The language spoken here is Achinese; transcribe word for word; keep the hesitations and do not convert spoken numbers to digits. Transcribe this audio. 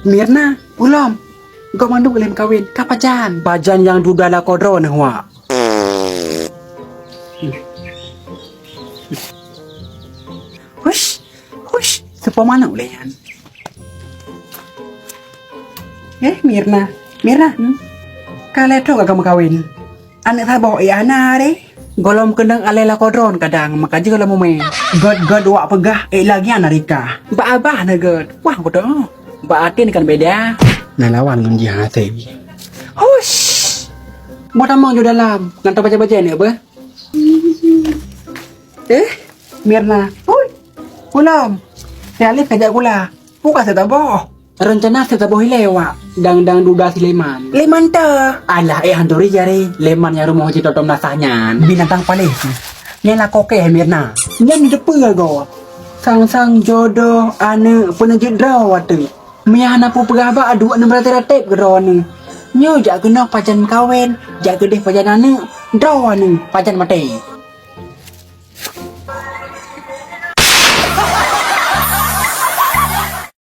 Mirna, ulom. Gob mandum lé meukawen. Ka pajan? Pajan nyang duda lakoe droeneuh wak. Hush, hush, seupôt manok lé nyan. Eh, Mirna, Mirna, hmm? Ka lhèe trok ka meukawen. Aneuk saboh, eh, hana deh. Gohlom keunong alai lakoe droen kadang, maka jih gohlom umé. Göt-göt wak peugah, eh, lagèe nyan Rika. Bak abah na göt. Wah, kuto. Bak até kan beda. Na lawan ngon jih hase. Hush. Boh tamong ju dalam, ngon tabajèe-bajèe ni apa? Eh, Mirna. Hui. Ulom. Si Alif kajak gula. Buka setaboh. Rencana setaboh ilé wak. Dang-dang duda si Leman. Leman ta. Alah, eh, hanturi jari. Leman nyang rumoh jih totom nasah nyan. Binatang paléh tu. Nyan lakoe kèe Mirna. Nyan di depan go. Sang-sang jodoh aneuk peuneujeuet droe watèe. Meunyo hana peue peugah bak duek neuh meuratéb-ratéb keudroe nyoe. Nyoe jak keunoe pajan meukawen, jak keudeh pajan aneuk, droe nyoe pajan maté.